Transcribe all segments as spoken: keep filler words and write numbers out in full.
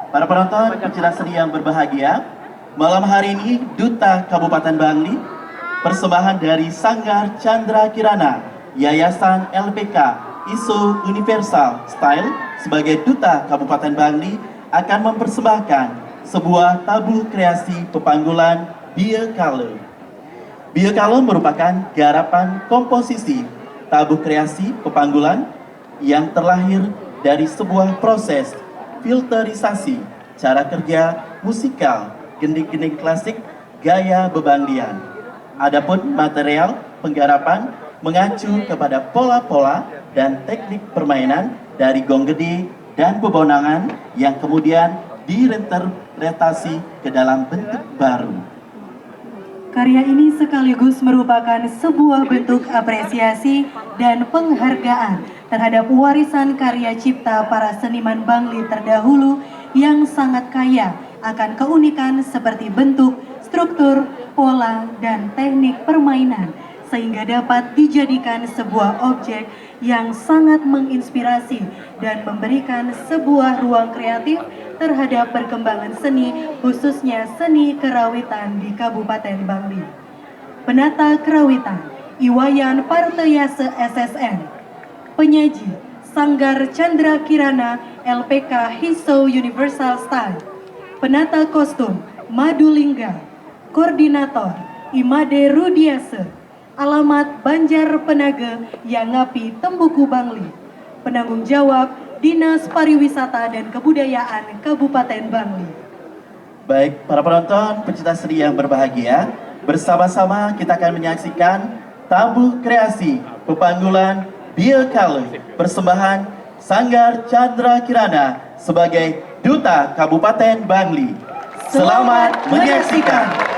Para penonton, pecinta seni yang berbahagia, malam hari ini Duta Kabupaten Bangli, persembahan dari Sanggar Chandra Kirana, Yayasan L P K, Iso Universal Style sebagai Duta Kabupaten Bangli akan mempersembahkan sebuah tabuh kreasi pepanggulan Biakala. Biakala merupakan garapan komposisi tabuh kreasi pepanggulan yang terlahir dari sebuah proses filterisasi cara kerja musikal gending-gending klasik gaya bebanglian. Adapun material penggarapan mengacu kepada pola-pola dan teknik permainan dari gong gede dan bebonangan yang kemudian diinterpretasi ke dalam bentuk baru. Karya ini sekaligus merupakan sebuah bentuk apresiasi dan penghargaan terhadap warisan karya cipta para seniman Bangli terdahulu yang sangat kaya akan keunikan seperti bentuk, struktur, pola, dan teknik permainan, sehingga dapat dijadikan sebuah objek yang sangat menginspirasi dan memberikan sebuah ruang kreatif terhadap perkembangan seni, khususnya seni kerawitan di Kabupaten Bangli. Penata kerawitan, Iwayan Parteyase S S N. Penyaji, Sanggar Chandra Kirana L P K Hiso Universal Style. Penata kostum, Madulingga. Koordinator, Imade Rudiase. Alamat, Banjar Penage, Yangapi, Tembuku, Bangli. Penanggung jawab, Dinas Pariwisata dan Kebudayaan Kabupaten Bangli. Baik, para penonton, pecinta seni yang berbahagia, bersama-sama kita akan menyaksikan tabuh kreasi pepanggulan Biakala persembahan Sanggar Chandra Kirana sebagai Duta Kabupaten Bangli. Selamat menyaksikan.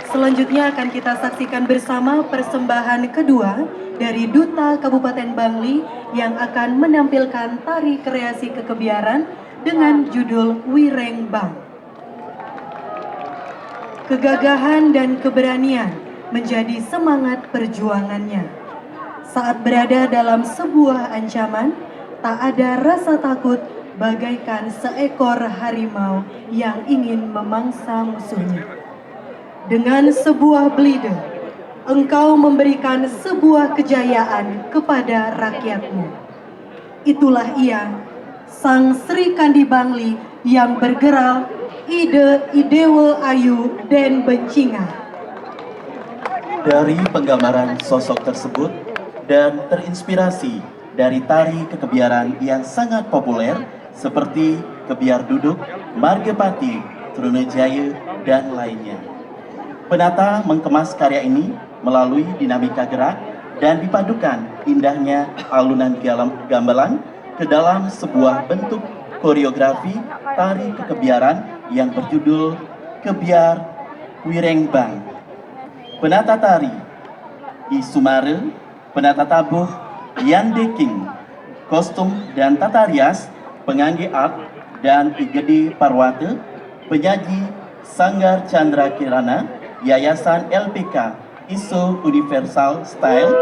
Selanjutnya akan kita saksikan bersama persembahan kedua dari Duta Kabupaten Bangli yang akan menampilkan tari kreasi kekebiaran dengan judul Wireng Bang. Kegagahan dan keberanian menjadi semangat perjuangannya. Saat berada dalam sebuah ancaman, tak ada rasa takut bagaikan seekor harimau yang ingin memangsa musuhnya. Dengan sebuah belide, engkau memberikan sebuah kejayaan kepada rakyatmu. Itulah ia, Sang Sri Kandi Bangli yang bergerak Ide Idewa Ayu dan Bencinga. Dari penggambaran sosok tersebut dan terinspirasi dari tari kekebiaran yang sangat populer seperti kebiar duduk, margapati, trunajaya, dan lainnya. Penata mengemas karya ini melalui dinamika gerak dan dipadukan indahnya alunan gamelan ke dalam sebuah bentuk koreografi tari kekebiaran yang berjudul Kebiar Wireng Bang. Penata tari I Sumara, penata tabuh Yande King, kostum dan tata rias pengangge art dan I Gede Parwata, penyaji Sanggar Chandra Kirana, Yayasan L P K, Iso Universal Style,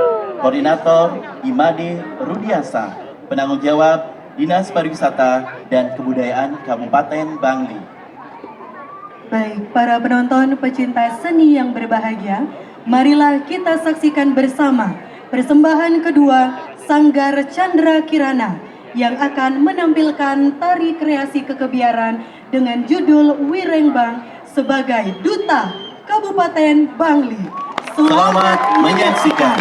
koordinator I Made Rudiasa, penanggung jawab Dinas Pariwisata dan Kebudayaan Kabupaten Bangli. Baik, para penonton pecinta seni yang berbahagia, marilah kita saksikan bersama persembahan kedua Sanggar Chandra Kirana yang akan menampilkan tari kreasi kekebiaran dengan judul Wireng Bang sebagai Duta Kabupaten Bangli. Selamat menyaksikan.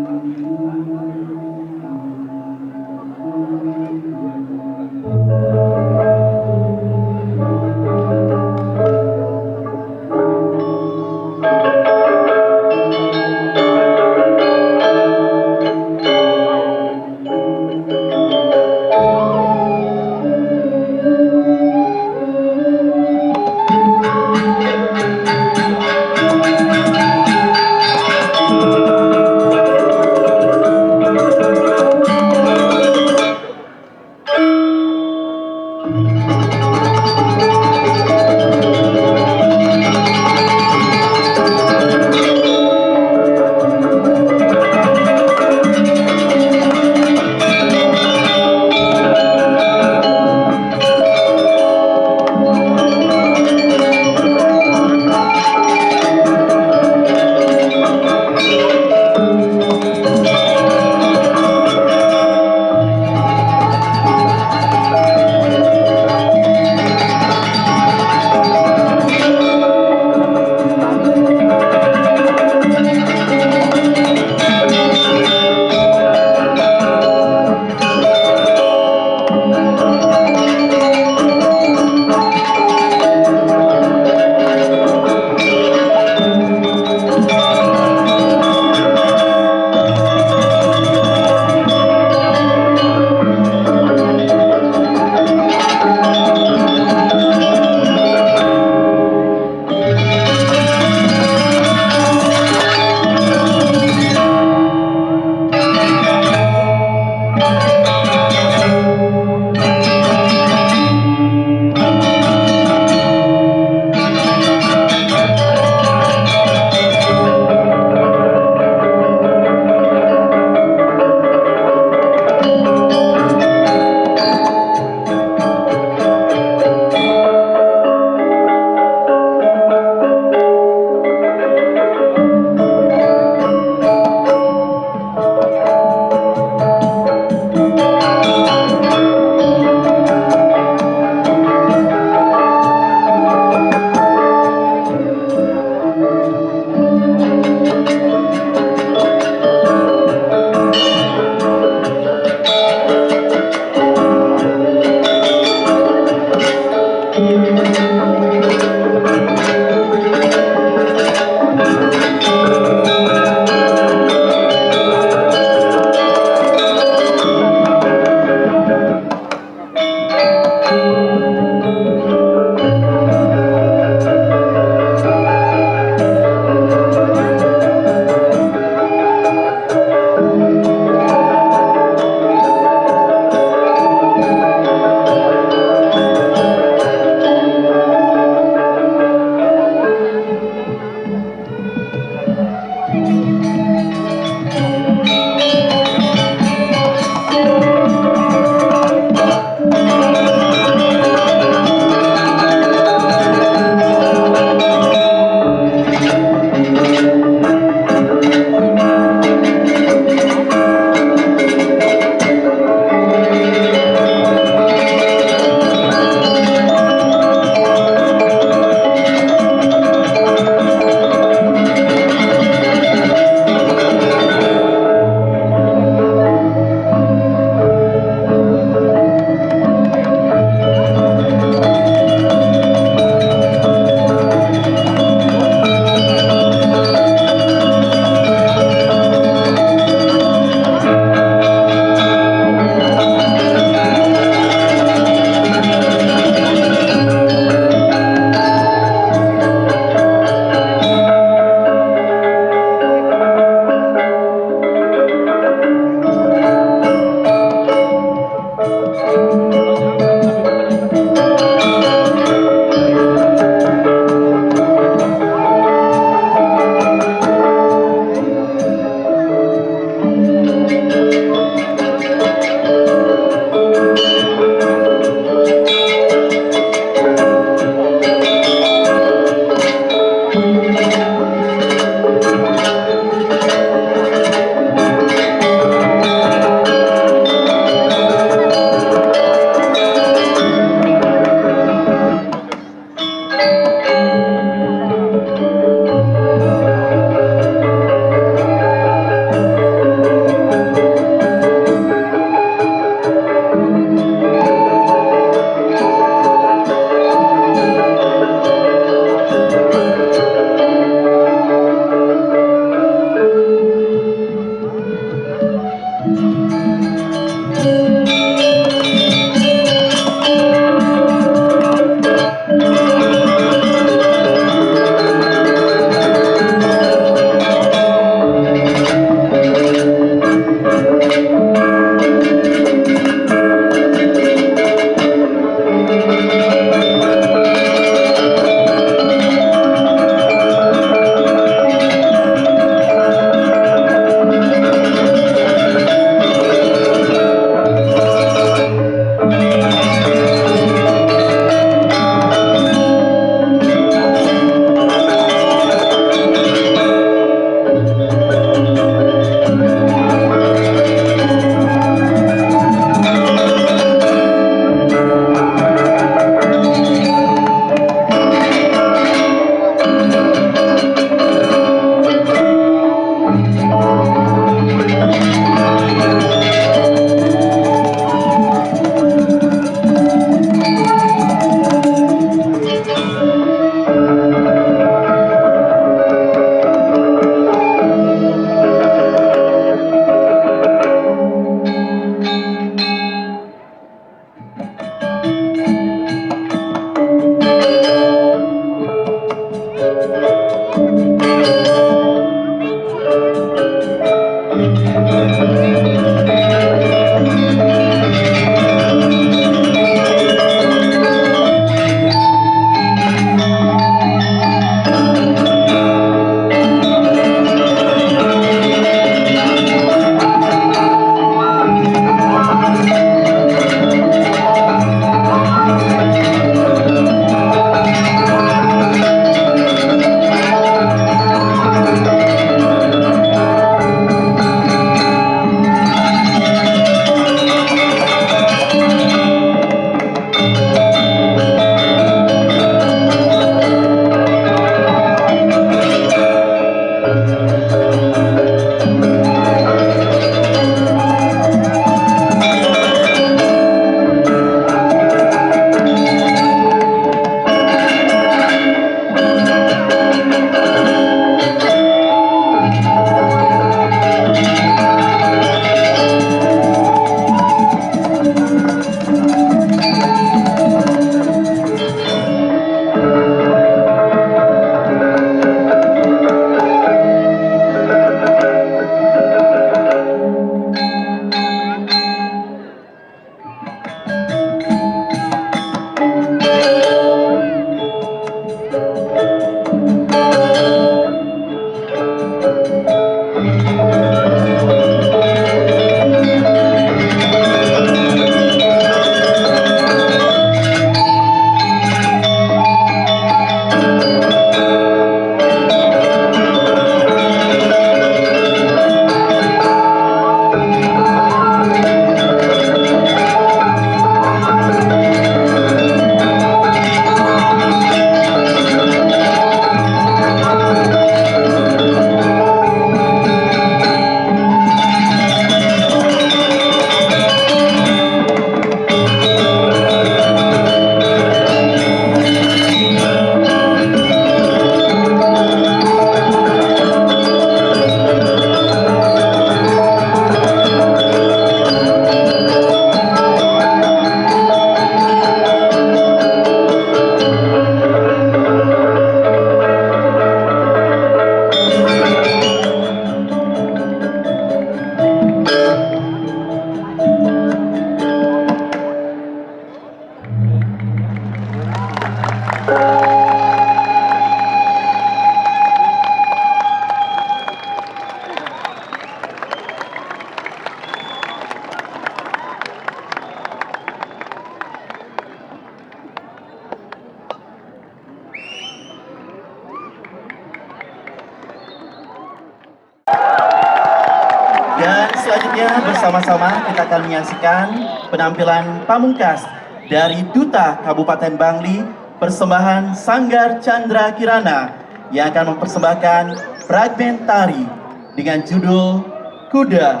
Ya, bersama-sama kita akan menyaksikan penampilan pamungkas dari Duta Kabupaten Bangli, persembahan Sanggar Chandra Kirana yang akan mempersembahkan fragmen tari dengan judul Kuda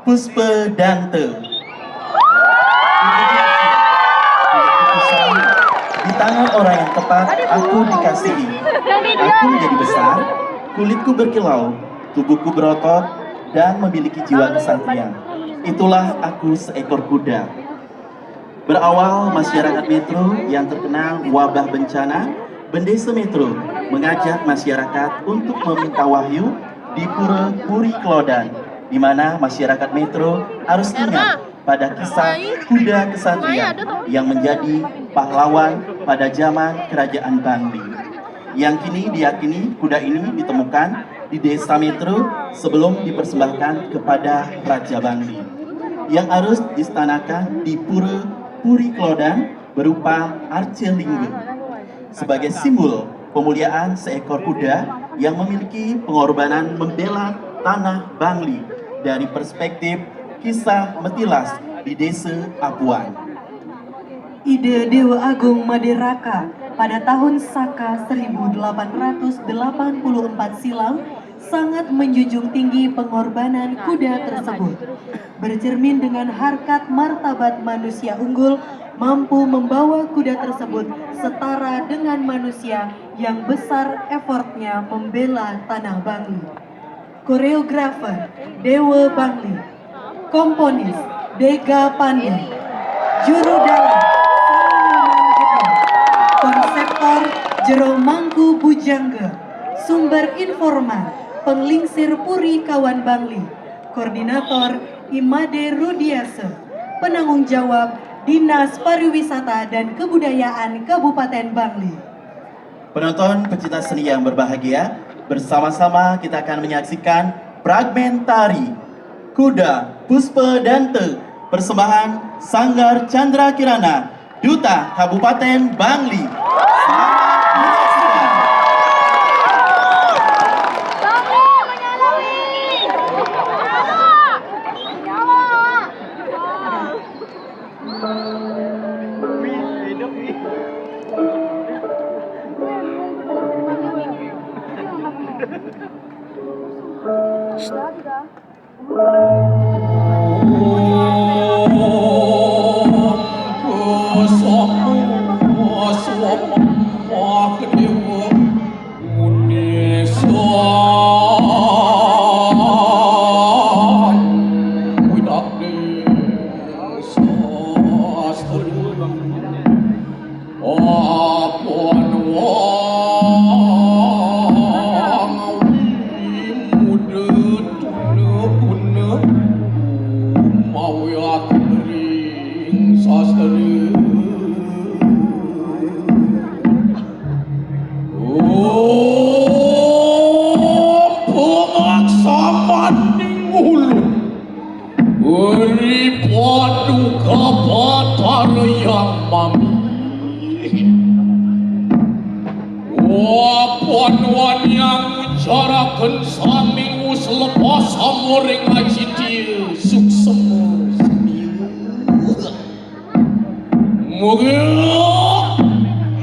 Puspa Danta. Di tangan orang yang tepat, aku dikasihi. Aku menjadi besar, kulitku berkilau, tubuhku berotot, dan memiliki jiwa kesatria. Itulah aku, seekor kuda. Berawal masyarakat Metro yang terkena wabah bencana, Bendesa Metro mengajak masyarakat untuk meminta wahyu di Pura Puri Klodan, di mana masyarakat Metro harus ingat pada kisah kuda kesatria yang menjadi pahlawan pada zaman Kerajaan Bangli. Yang kini diyakini kuda ini ditemukan di Desa Metro sebelum dipersembahkan kepada Raja Bangli, yang harus diistanakan di Pura Puri Klodan berupa arca lingga sebagai simbol pemuliaan seekor kuda yang memiliki pengorbanan membela tanah Bangli dari perspektif kisah Metilas di Desa Apuan. Ida Dewa Agung Maderaka pada tahun Saka seribu delapan ratus delapan puluh empat silam sangat menjunjung tinggi pengorbanan kuda tersebut. Bercermin dengan harkat martabat manusia unggul, mampu membawa kuda tersebut setara dengan manusia yang besar effortnya membela tanah Bangli. Koreografer Dewa Bangli. Komponis Dega Pandi. Juru dalang Sang Nyoman Gede. Konseptor Jero Mangku Bujangga. Sumber informan Penglingsir Puri Kawan Bangli. Koordinator Imade Rudiase. Penanggung jawab Dinas Pariwisata dan Kebudayaan Kabupaten Bangli. Penonton pecinta seni yang berbahagia, bersama-sama kita akan menyaksikan fragmen tari Kuda Puspa Danta, persembahan Sanggar Chandra Kirana, Duta Kabupaten Bangli. Selamat menyaksikan. Uri Paduka Batara Yang Mami. Wapan wani yang ngucaraken sami wus lepas samuring aji dia suksema semiu. Mugi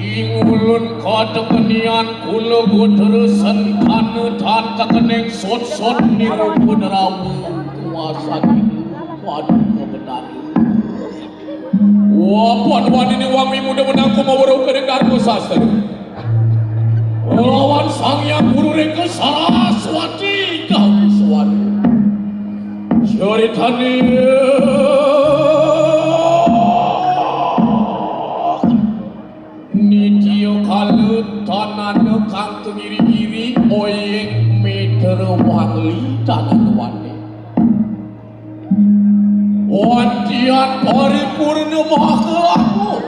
ing ulun katekenian kula Gotara Sentana tan tekening sot-sot nirupa drawa kuasa niku paduka betara. Wapan wanine wami muda menangku mawara ukaning dharma sastra. Lawan Sang Hyang Guru Rengga Saraswati Kawiswara. Caritane nitya kala tanana kang kengiri-iri oyeng Mitra Wangli tanana wane. Wantian paripurna maka aku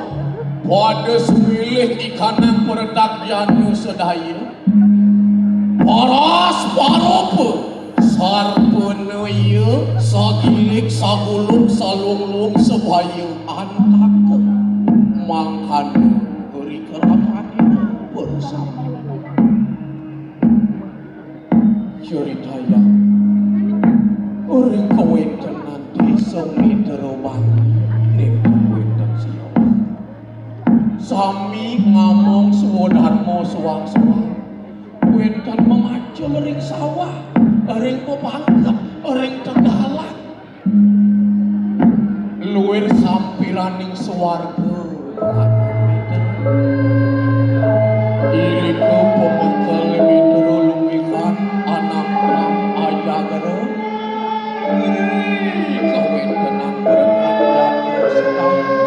pada suwilih ikanang peretak jana sedaya. Paras paropa sarpanaya sagilik sagulung salunglung sebaya antaka mangkana ri kerapanira bersama. Ceritayang ring kawéntenan Mitra bang, nénten wénten sios. Sami ngamong swadarma soang-soang. Wénten mamacul ring sawah, ring pepangkep, ring tegalan. Luir sampiraning swarga. Irika pamekel Mitra lumikan anamtang ajagra. Ri kawéntenan berkat jatuh sekali.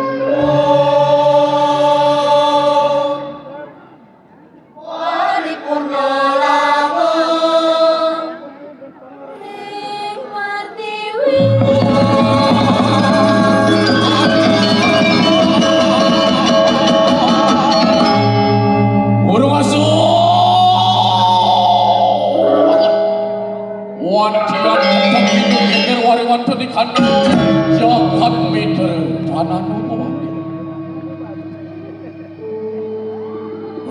Paripurna lamun ring pertiwi. Burung asuh. Wantian tetep itu geger wari wonten di kandang jagat Mitra. Tanah Nukawati.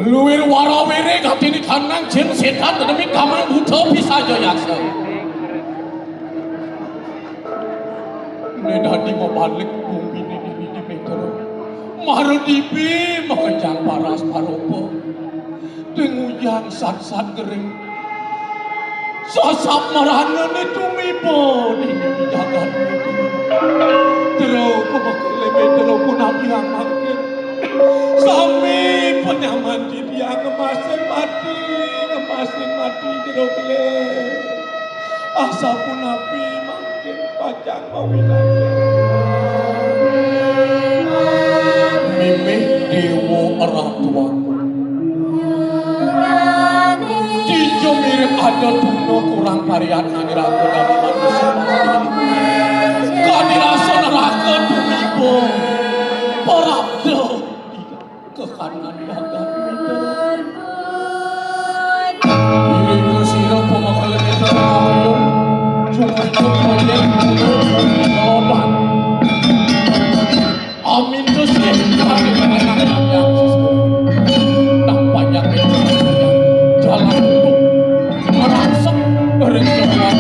Luir warawiri katini kanang jin setan demi kamang buta pisaja yaksa. Né dadi mabalik bumi né dini di Mitra. Mara dibi makejang paras paropa. Dingujang satsat gering. Sasap maranané tumiba dini di jagat Mitra. Jero pamekelé Mitra punapi mangkin. Sami panyaman titiang ngemasin mati, ngemasin mati jero kelih. Asapunapi mangkin pacang mawinaya. Mimih Déwa Ratu Agung. Dija mirib ada tuna kurang pariatnané raga dadi manusa. Kadi rasa neraka tumiba. Parabda. Kekanan jagat Mitra. Iring sira pamekel Mitra pangayun, cukup proyek loban. Amin terus ya, tapi banyak yang nah banyak yang jalan untuk merangsek dari jalan.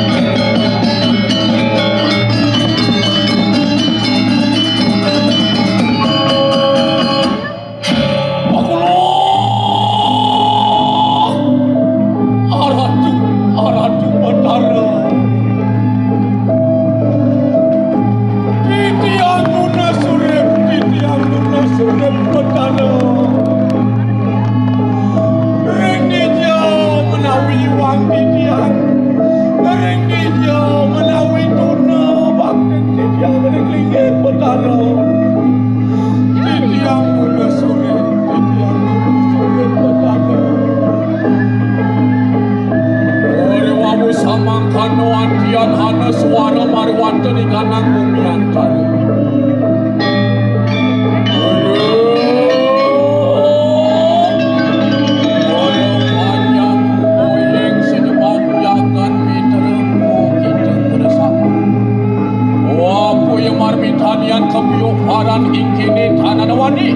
Pakulo! Aratu, Aratu Batara. Titiang nunas urip, titiang nunas urip Batara. Ring dija menawi iwang titiang, ring dija menawi tuna bakti titiang ring linggih Batara. Titiang nunas urip, titiang nunas urip Batara. Ori wawu samangkana antian hana suara mariwanta di kanang bumi antara. Aduh. Kaya panjang boyeng sedepan jagat Mitra kita bersama. Wah, puya marmitanian kapiyoparan ing kéné tananawani.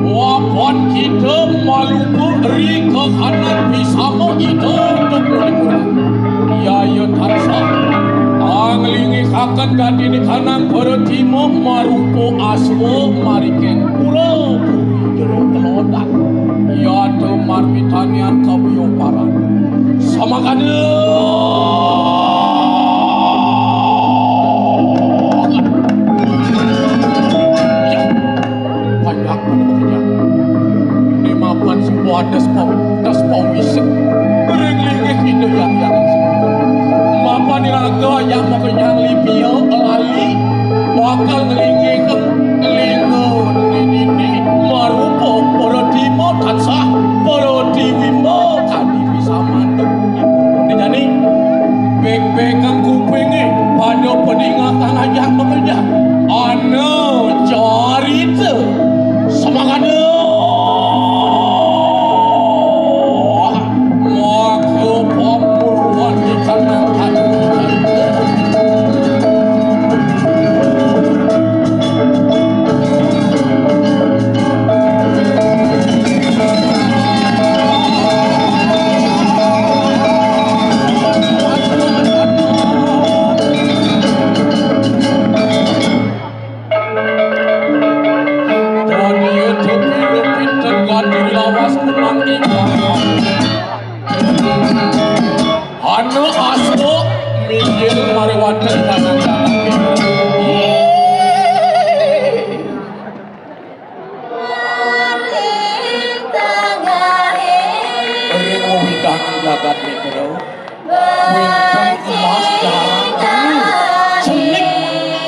Wapan kita maluku ri kekanan pisama ida untuk melipur. Yaya tansah anglingihaken gatiné kanang pratima marupa aswa marikén pura puri jero kelodan. Yata marmitanian kapiyoparan. Samakana. Ya, banyak pada bekerja. Ini mapan sebuah daspa, daspa wisik. Ring linggih kita yang yang mapan iraga yang makenyang lipia lali bakal ngelinggih kelinga ini marupa para tima tansah para diwimba kadi bisa manduk. Ini jani bek-bekang kupingé pada pedingakan ajak makenyang. Ana carita. Semangada. Maka pamurwan di kanang hati. Awas tenang iku. Ana asma minggir mari wonten ing kanan jalan. Ring wewidangan jagat Mitra, wénten emas jarang telu, cenik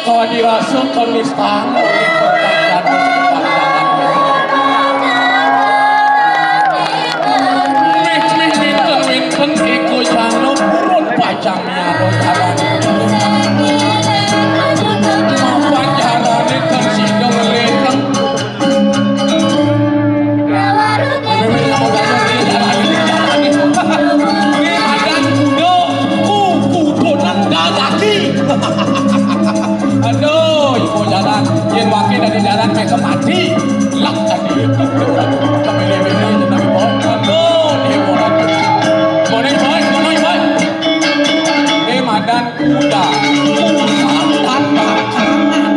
kadi rasa kanistaan oleh pertanyaan. Mih, mih, wénten, wénten, iko jana purun pacang miara jaran. Mapan jarane kan sida ngelékeng. Ini adan kuda, ku-, kudonan dadaki. Aduh, ibu jalan. Yen wake dari jalan meh kemati. Lak tadi itu. Kemilih-milih jeneng, Boy. Aduh, dia orang. Boy, boy, boy, boy. Ini madan kuda. Kuda dan makanan.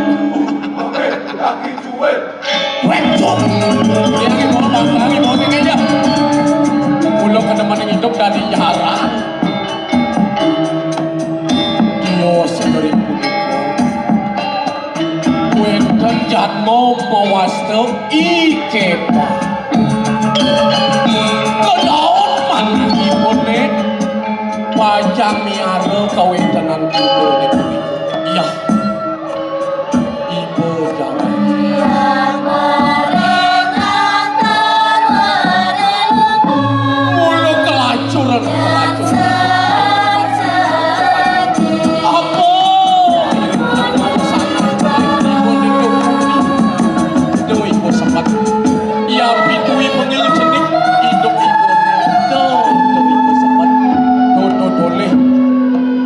Wencung. Yang ibu bangga, ibu kengenya. Mula kada menang hidup dari jaran. Dia sedari punika. Wénten jadma mawasta Ikepa. Kedaon manahipune pacang miara kawéntenan kuda punika. Iya. Ibu jalan. Mula kelacuran, kelacuran. Apa? Ibu niku. Duh, ibu sempat. Ya, pitui pengil cenik. Hidup ibu. Duh, duh, ibu sempat. Duh, duh, doleh.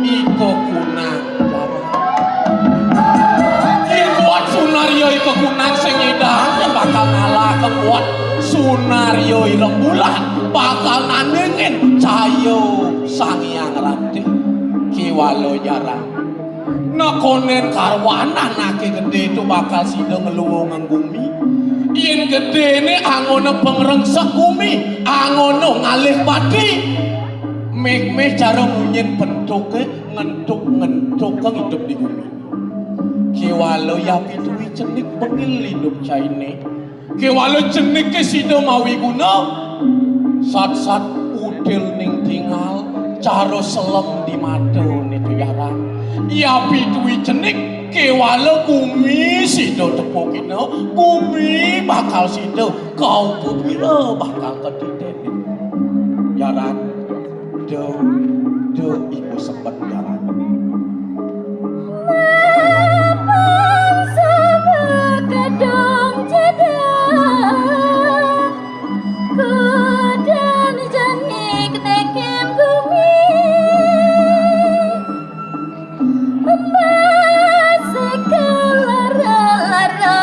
Iko kunang. Yen kuat Sunarya ika kunang sing ngidang bakal ngalahke kuat Sunarya ireng bulan bakal nandingin cahaya Sang Hyang Ratih. Kiwala jarang. Nekonen karwan anake gedhe tu bakal sida ngluwung gumi. Yen gedhene angona pengrengsek gumi, angona ngalih pati. Meh-meh cara munyin bentuke ngentuk-ngentuk kang idup di gumi. Kewala ya pituwi cenik bengil idup caine. Kewala cenike sida mawi guna. Sat-sat udil ning tingal cara selem di mata nitu jarang. Ya pituwi cenik kewala gumi sida tepukina, gumi bakal sida kau pepira bakal ketitene. Jarang. Duh, duh, iku sepet jalan. Mapan sama gedung jedang, kudan jenik nekem gumi. Mbase kelara-lara,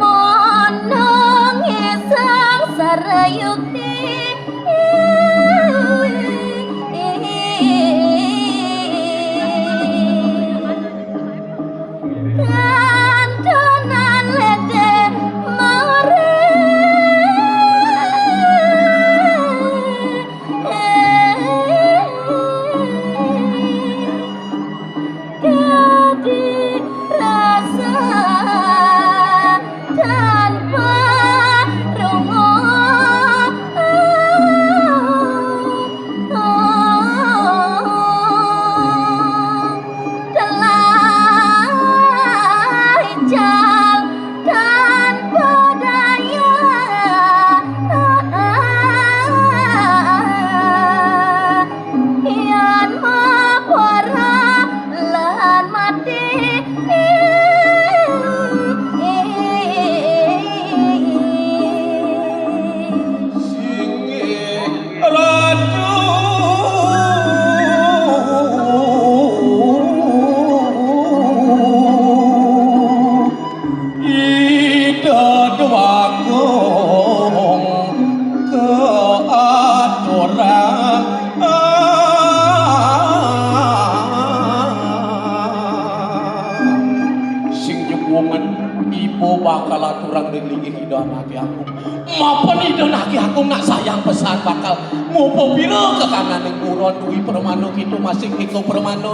monong esang sarayukti. Wonten ibu bakal aturang ring linggih Ida Anaké Agung. Mapan Ida Anaké Agung nak sayang pesan bakal mupa pira kekanganing buron duwi permana kita masih kita permana.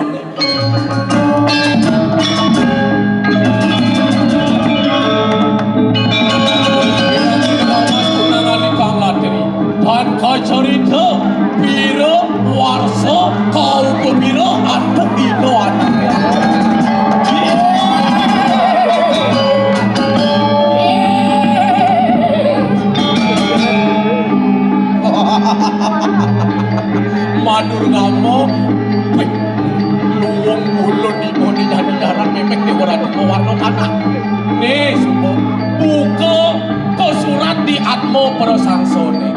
Tan kacarita pira warsa kau pemira antuk ida antuk. Madur gama, wih, luwung ulun ibu ni jadi jarang mepek di warna warna tanah. Nih, semua buka ke surat di Atma Prasangsane.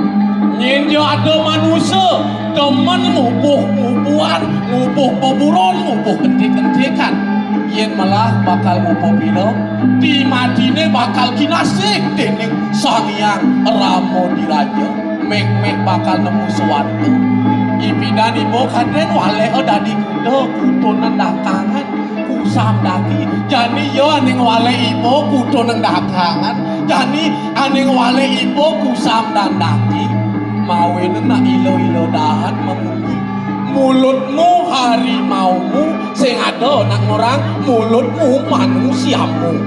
Nyén ya ada manusa demen ngubuh-ngubuhan, ngubuh beburon, ngubuh entik-entikan. Yén melah bakal ngubuh pira, di matiné bakal kinasih dening Sang Hyang Rama Diraja. Mék-mék bakal nemu swarga. Ipidan ibu kadén walé dadi kuda, kuda nendakangan. Kusam dadi. Jani ya aning wale ibu kudu neng dagangan. Jani aning wale ibu kusam dan dadi. Mawinan nak ilo-ilo dahan mengundi. Mulutmu harimaumu sing ada nak ngorang mulutmu manusiamu.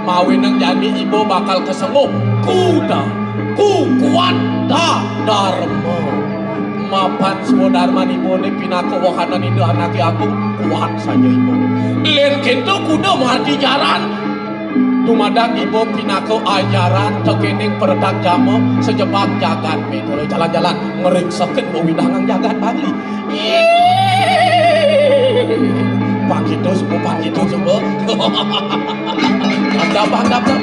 Mawinan jani ibu bakal kesengguh kuda kukuat da darma. Mapan swadarman ibu ni pinaka wahanan Ida Anaké Agung, kuat saja ibu. Lén kénto kuda margi jaran. Dumadak ibu pinaka ajaran tekening peretak jama sajebag jagat Medara. Jalan-jalan ngringsekin wewidangan jagat Bali. Pang gitu suku, pang gitu suku. Dap, dap, dap, dap, dap.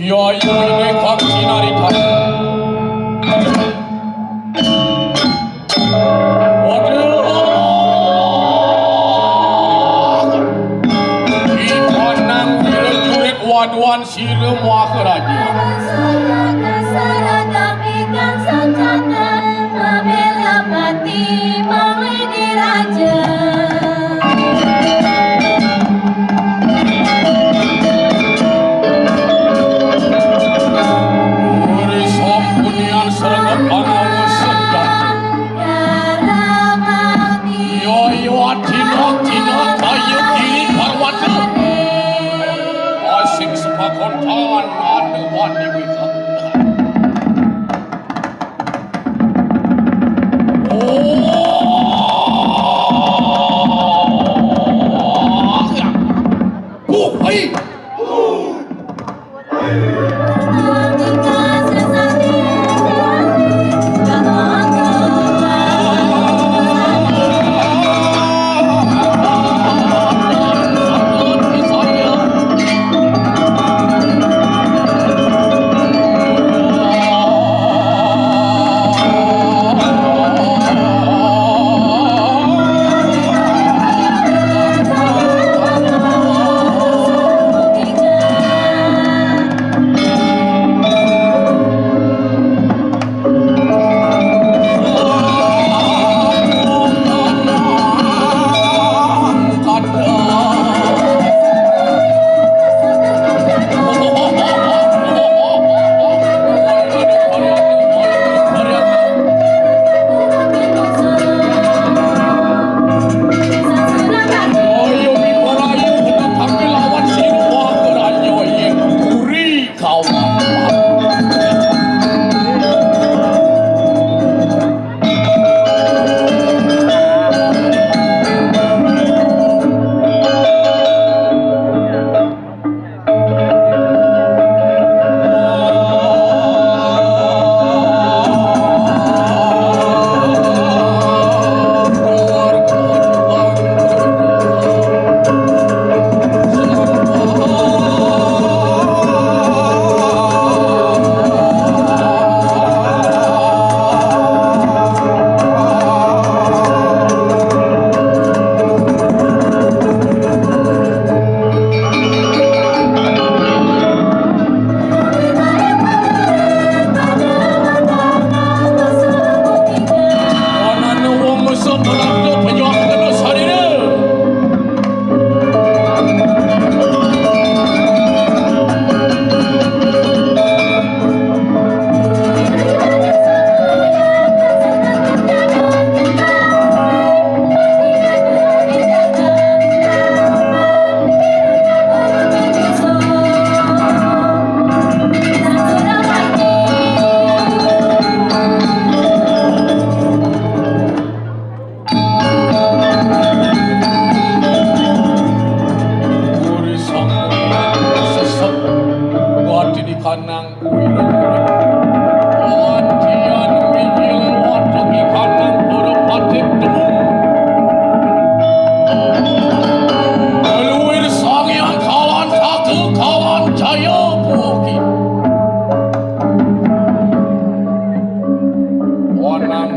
Iya, iya, ini kang sinarita. Waduh. Ikanang jurit-jurit waduan sira muaka raja. Sarata, sarata, pikan sancata, mabela pati, manglidi raja. Uri sampunian sregep anawa sedang. Yo, yo, adina, dina, kaya diri parwata. Asing sepakontan, ada wani wika. Oh, ya. Buh, hai.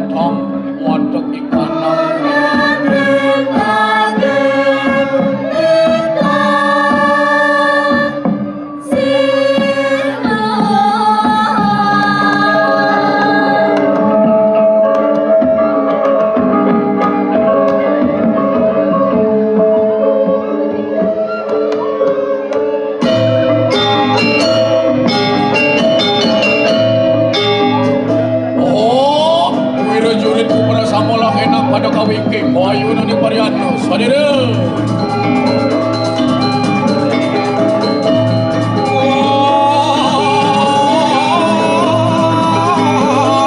Tom wadeg ikan. Oh, wirajurit kuperasamalah enak pada kawingking. Wayunan ing pariantos. Sadere.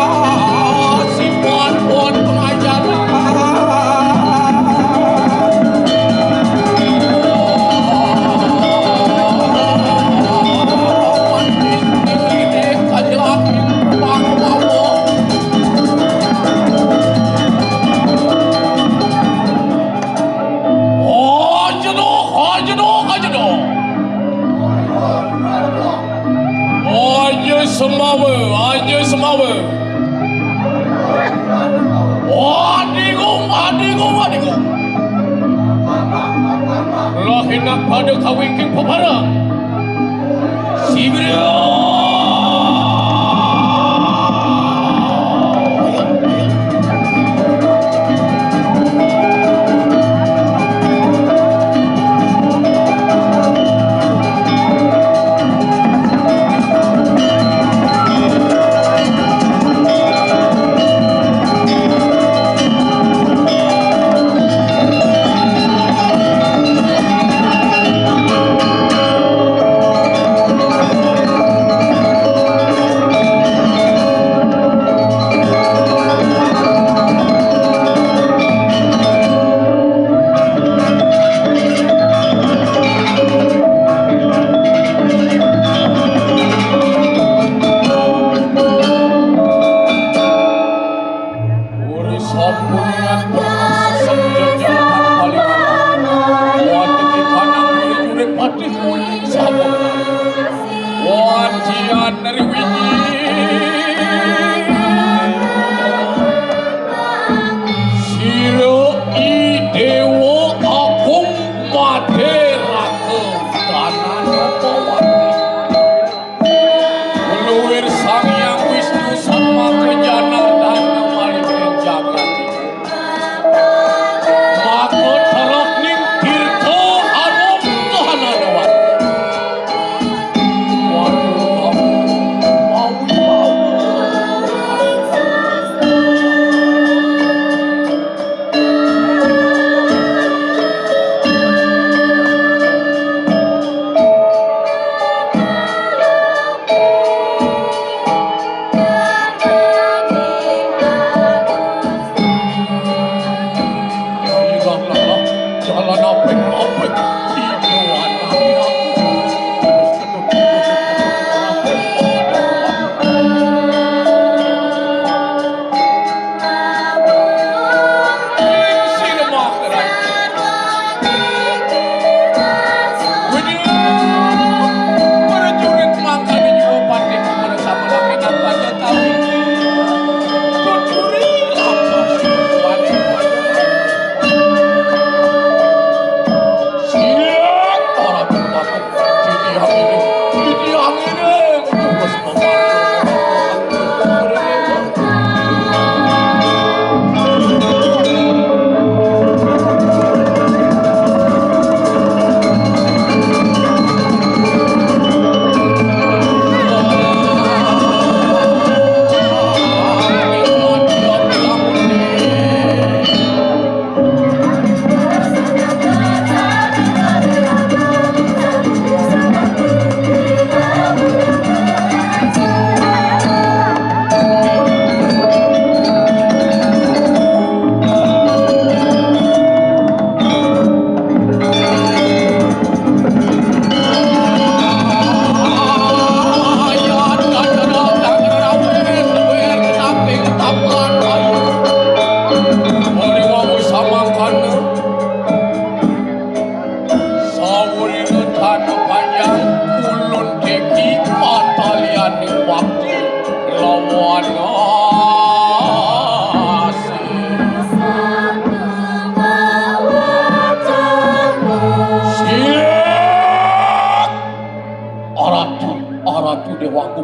Wah, si pon-pon pengajar. Aja doh, aja doh, aja doh. Aja semawe, aja semawe. Adingung, adingung, adingung. Lah enak pada kawingking peparang. Sigra.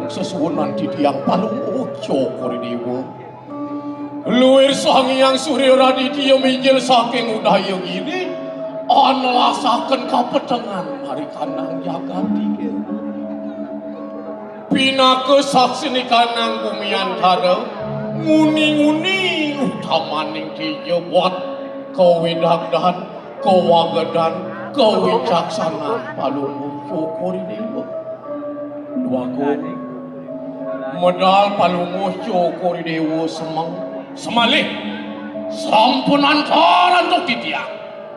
Sesuunan titiang Palungguh Cokor I Déwa. Luir Sang Hyang Surya Raditya mijil saking Udayagiri, anelasaken kapetengan marikanang jagat iki. Pinaka saksinikanang gumiantara, nguni-nguni utamaning téja buat kawidagdan, kawagedan, kawicaksanan Palungguh Cokor I Déwa. Dwagung, medal Palungguh Cokor I Déwa semeng, semalih sampun antar antuk titiang.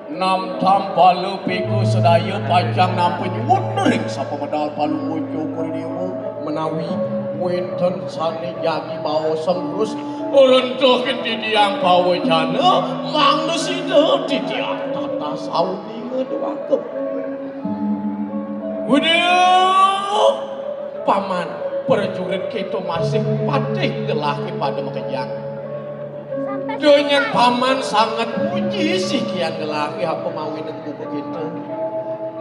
Namtam bala pika sedaya pacang nampa nyuwun ring sapamedal Palungguh Cokor I Déwa menawi wénten sané jagi baosang terus rentuhin titiang pawecana, mangda sida titiang tatas auninga dwagung. Waduh, Paman, prajurit kita masih patih gelah pada makejang. Duh nyén Paman sanget muji sikian gelah apa mawinan buka kita.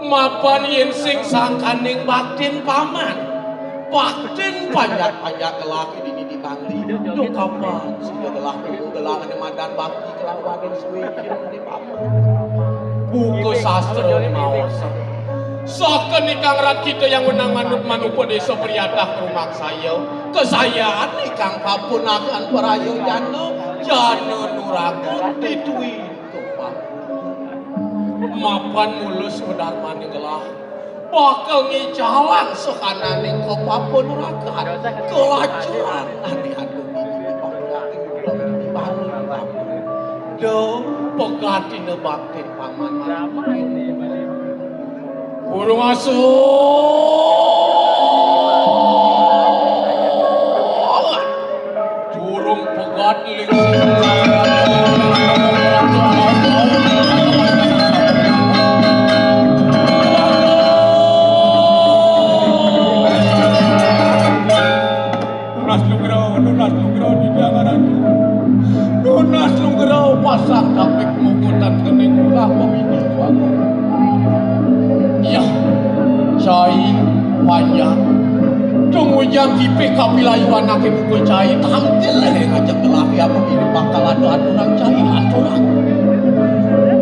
Mapan yén sing sangkaning baktin Paman. Baktin panjak-panjak gelah dini di Bangli. Duh kapan sida gelah buka gelah ané madan bakti kelawan suwé di Paman. Buka sastra maos. Saken ingkang rat kita yang wenang manut manupa désa priyatah rumaksaya. Kasayan ingkang papunakan paraya jana, jana nuraga ditui kepak. Mapan mulus sudarmaning gelah bakal ngicalang sakananing kapapa nuraga. Kelacuran ané ada di Duh, pegatina baktin Paman. Durung asuh. Durung pegat ling. Nunas nugra, nunas nugra, Dinda Ratu. Nunas nugra, pasang tapik mukutan kening ulah pemini tuaku. Iya, cai panjang. Tung ujang kipik kapilayuan ake buku cai, tangkil leh ngajak lelaki apa mirip bakal ada aturang cai, aturang.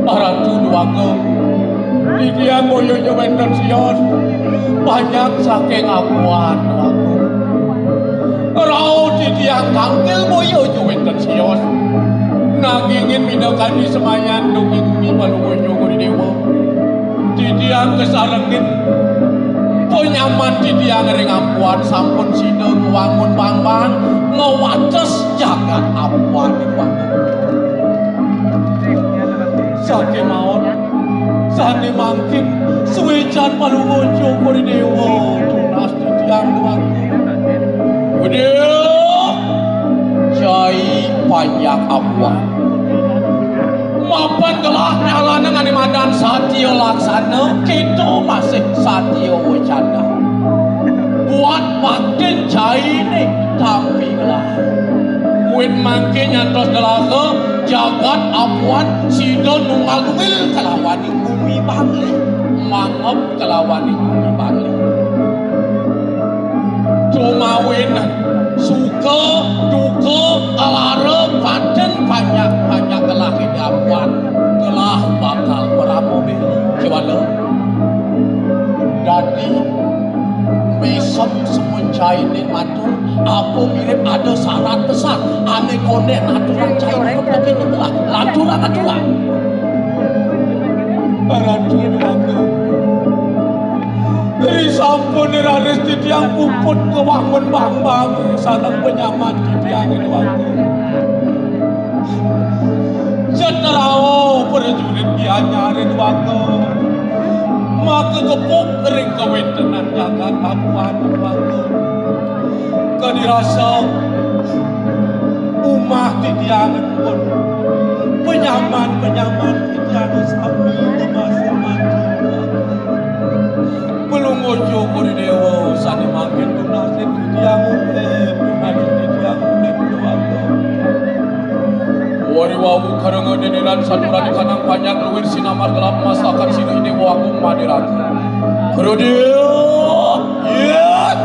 Ratu Dwagung, titiang boya ja wénten sios, panjak saking apuan Dwagung. Rauh titiang tangkil boya ja wénten sios. Nangingin minakadi semayan dugi gumi Palungguh Cokor I Déwa. Titiang kasarengin panyaman titiang ring apuan sampun sida ngwangun bangbang, ngwates jagat apuan Dwagung. Sakémaon, sané mangkin suécan Palungguh Cokor I Déwa tunas titiang Dwagung. Waduh, cai panjak apuan. Mapan gelah nyalana ané madan satia laksana, kita masih satia wacana. Buat baktin cainé tampi gelah. Wit mangkin nyantos delaga jagat apuan sida nunggal duwil kalawaning gumi Bangli, mangep kalawaning gumi Bangli. Tumawin suka, duka, alara, paten panjak-panjak gelah ida apuan, gelah bakal parama beli. Kéwala. Dadi, mesem semuncainin matur, apa mirip ada sarat pesan, ané kondén aturang cai, lanturang, aturang. Ratu Dwagung. Ri sampun raris titiang puput kawangun bangbang, sareng panyaman titiang Dwagung. Jat rauh prajurit Gianyar Dwagung. Maka gepuk ring kawéntenan jagat Pakuan Dwagung. Kadi rasa umah titiang pun, panyaman-panyaman titiang sami ngemasa mati. Palungguh Cokor I Déwa sané mangkin tunasin titiang urip, tunasin titiang urip Dwagung. Wari wau kareng diniran saturani kanang panjak luwir sinamar gelap mastakan sida I Déwa Agung Madiraka. Krudil, yét.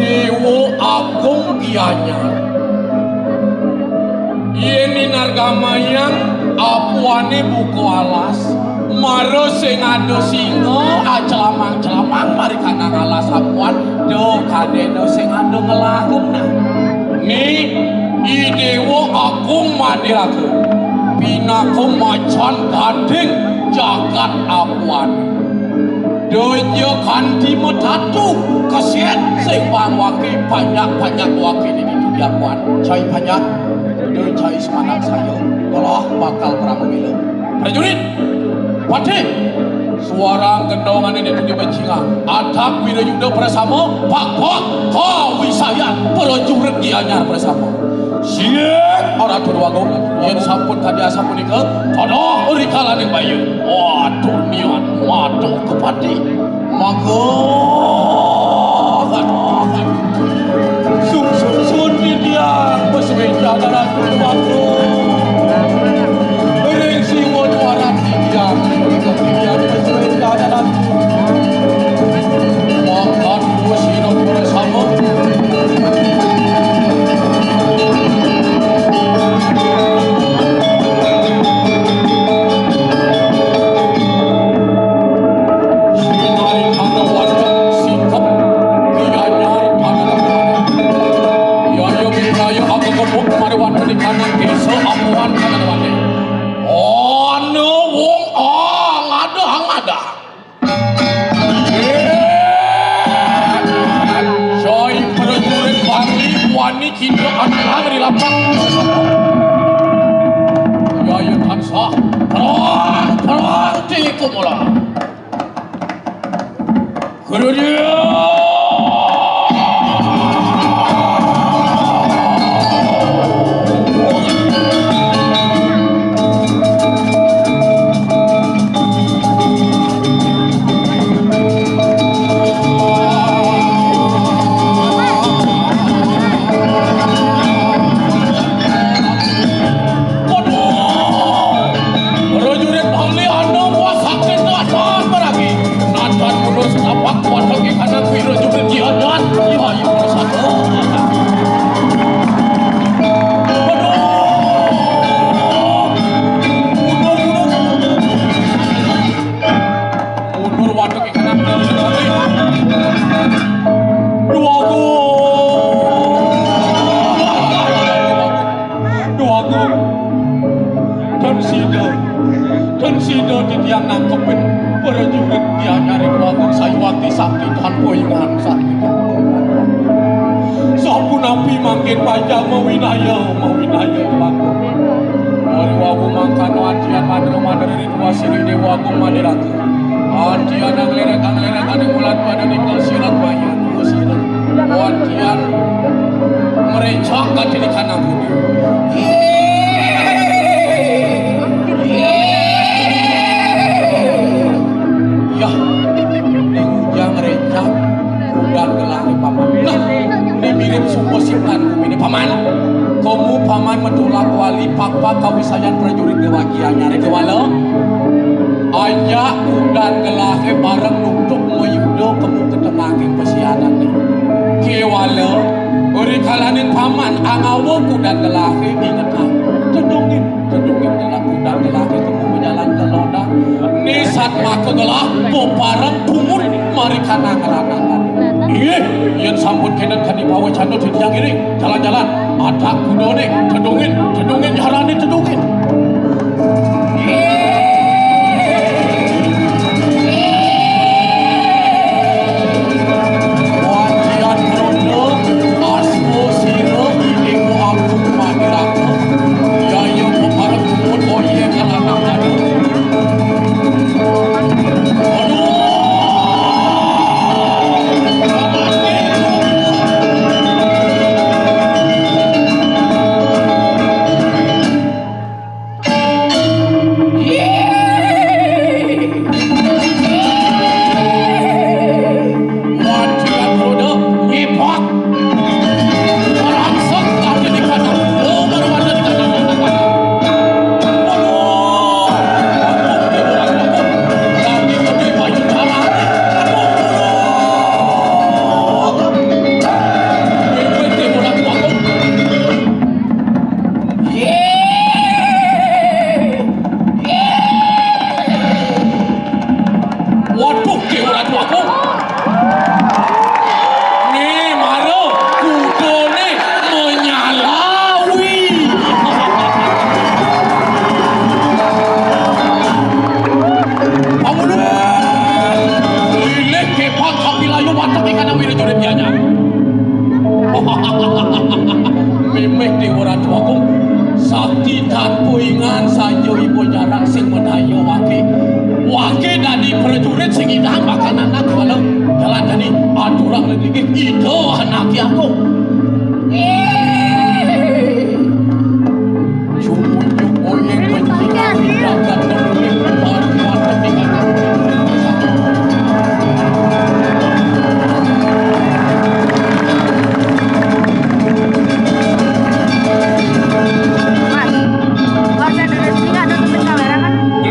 Déwa Agung Gianyar. Yén inargamayang apuané buka alas, mara sing ada singa aclamang-clamang mari kanang alas apuan, da kadéna sing ada ngelahum nah. Ni I Déwa Agung Madiraga, pinaka macan gading jagat apuan. Donya kanti matatu, kesét sing pangwaki, panjak-panjak waki di ditu diakuan. Cai panjak, donya cai semanak saya, kelah bakal pramila. Prajurit, patih, suara gendongan ini ditu dibencingan. Atak Wirayuda prasama, pak-pak, kawisayan, prajurit Gianyar prasama. Siap, ora Purwagung. Yén sampun kadi asapunika, pada rikalaning bayu. Waduh, niat mata kepati. Mangga. Sungsung sun titiang, pasuécan Ratu Purwagung. Ring siwa duaran titiang, titiang pasuécan Ratu. Mangkat Gusti Ratu sama. Ana wong angada angada. Jai prajurit Bali wani kita anang di lapang. Jaya tansah terang, terang di kumula. Kemudian Prajurit Bali anu kuat sakti telah maragi. Nadan mundur setapak kuat lagi karena prajurit Gianyar. Iya, iya, satu. Aduh. Mundur, mundur. Mundur waduk ikan. Dua gol. Dua gol. Dan sida, dan sida titiang nangkepin prajurit Gianyar ing wabung sayuwakti sakti tanpa iman sakti. Sapunapi mangkin pacang mawinaya, mawinaya, Bapa. Ari wau mangkana adian mantra-mantra ritual siri Déwa Agung Manirata. Adian anglerak-anglerak ane mulat pada nikal sirat bayan dua sirat. Adian merencang katini kanang budi. Yah, ning ujang rencang. Kudan gelah ri paman. Nah, ini mirip suku sitan bumi ini paman. Komu paman matulak wali pakpak kawisayan prajurit Déwa Gianyar ri kewala. Ajak kudan gelahe bareng nutup mayuda kemu ketengahing pasianan ni. Kewala, uri kalanin paman angawa kudan gelahe ingetang. Tedungin. Kedungin gelah kudan gelah ketemu berjalan ke lodang. Ni satmaka gelah bepareng pungut mari kanang ranangan. Inggih, yen sampun kenen kadi pawecana titiang iring. Jalan-jalan. Atak kudane tedungin, tedungin jarane tedungin. Wajian rondo, asmo sira iku aku maniraka. Yaya pepareng kumun oye kalanang anu. Aduh. Titan puingan saja ibu jarak sing madaya wake. Wake dadi prajurit sing idahan bakal nanak kepala jalan tadi aturang linggih ida anake aku. Sumunyuk oyeng menjilat jagat nemulih baru kuat ketinggalan.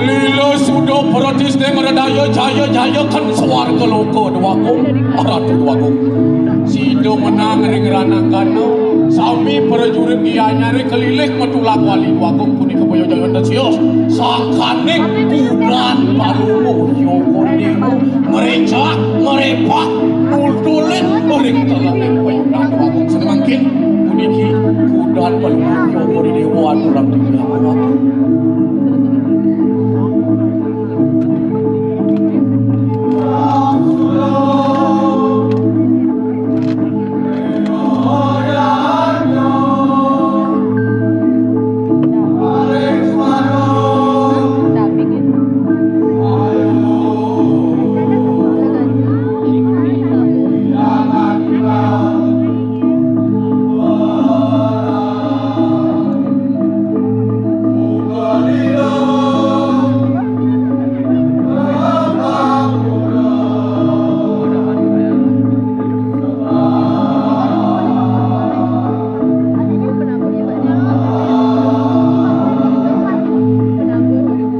Lila suda pratis deng redaya jaya jaya kan swarga loka Dwagung, Ratu Dwagung. Sida menang ring ranakana, sami prajurit Gianyare kelilih matulak wali Dwagung punika boya jaya antusias. Sangkaning kudan palungguh Yoga Dewa ngrecak, ngrepak, nultulin ring telenging payunan Dwagung. Sane mangkin puniki kudan palungguh Yoga Dewa aturang titiang Dwagung.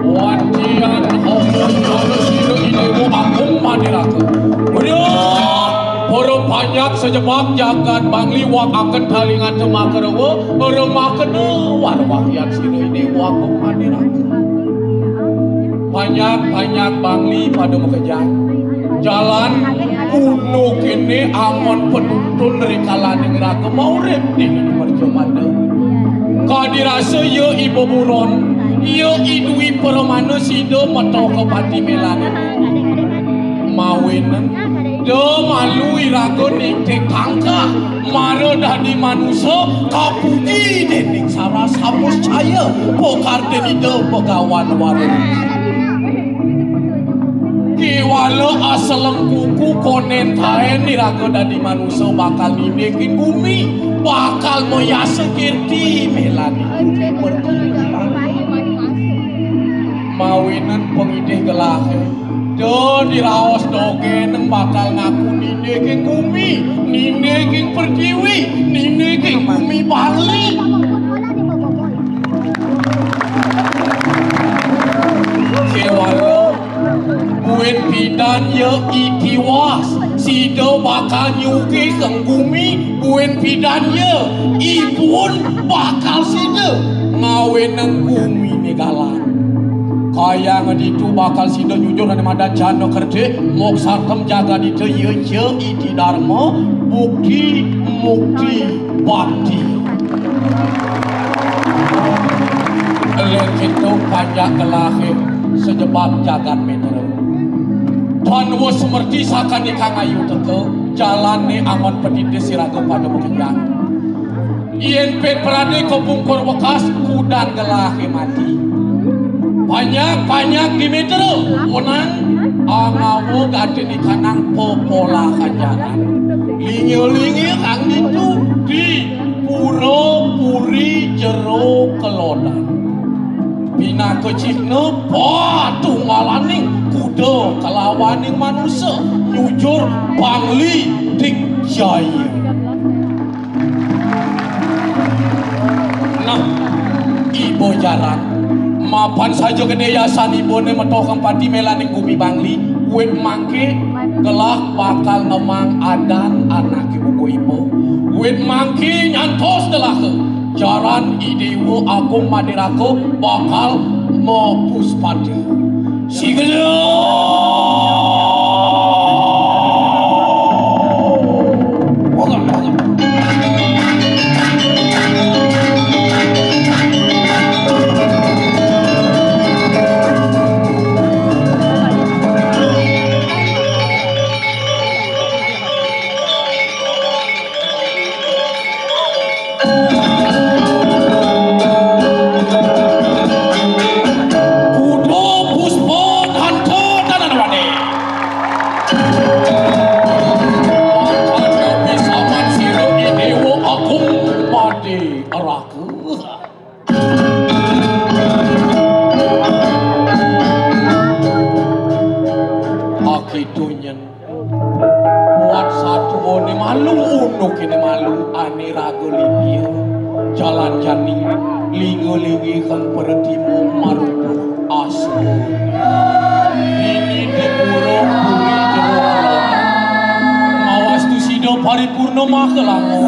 Wantian Homo Sira Idewa Agung Maniraka. Udah, para panjak sajebag jagat Bangli wakaken talingata makarewa, remakena warwahyan Sira Idewa Agung Maniraka. Panjak-panjak Bangli pada makejang. Jalan unduk kene angon penuntun rikalaning raga maurip di mercamada. Kadi rasa ya iba buron, ya idui pramana sida metoka pati melane. Mawinan da malu iraga ningtik tangkah, mara dadi manusa, kapuji dening saras samus caya, pakartin Ida Bagawan Wara. Kiwala aselem kuku konen kaen iraga dadi manusa bakal nindih gumi, bakal mayasa kirti melani. Mawinan pangidih gelahe. Da diraos dogen bakal ngaku nindih king gumi, nindih king pertiwi, nindih king gumi Bali. Kewala, buin pidan ya I Tiwas, sida bakal nyugih king gumi, buin pidan ya, ibun bakal sida ngawinang gumi ni galang. Kayang ditu bakal sida nyujur ane madan jana kertik, moksartem jagadita ya ja iti darma, bukti mukti bakti. Len kita panjak gelahe sajebag jagat mitra. Tan wus semerti sakadi kang ayu teka, jalane angon petitis iraga pada makejang. Yen pit prade kapungkur wekas, kudan gelahe mati. Panjak-panjak di mitra, wenang angawa gati di kanang popolah ajaran. Linge-linge kang ditu di pura puri jero kelodan. Pinaka cihna patunggalaning kuda kalawaning manusa nyujur Bangli Digjaya. Nah, iba jaran. Mapan saja gede yasan ibane metoh kempati melaning gumi Bangli, wit mangke gelah bakal ngemang adan anake buku iba. Wit mangke nyantos gelahe. Jaran I Dewa Agung Maniraka bakal mapuspada. Sigla! Kéné malu ané raga lipia, jalan jani, linga-linga kang peretimu marupa asma. Dini di pura puri jero kelana. Mawastu sida paripurna maka lango.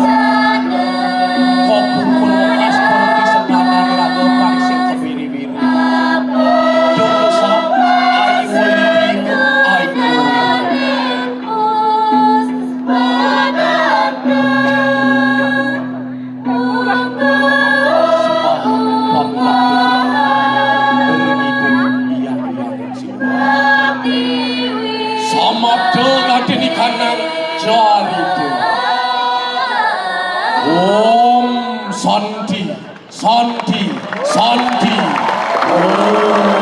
Kopung kulkas pereti sepanan raga parising kebiri-biri. Dosa, ayu lipia, ayu. Samabda kadeni kanang carita. Om Santi, Santi, Santi. Om.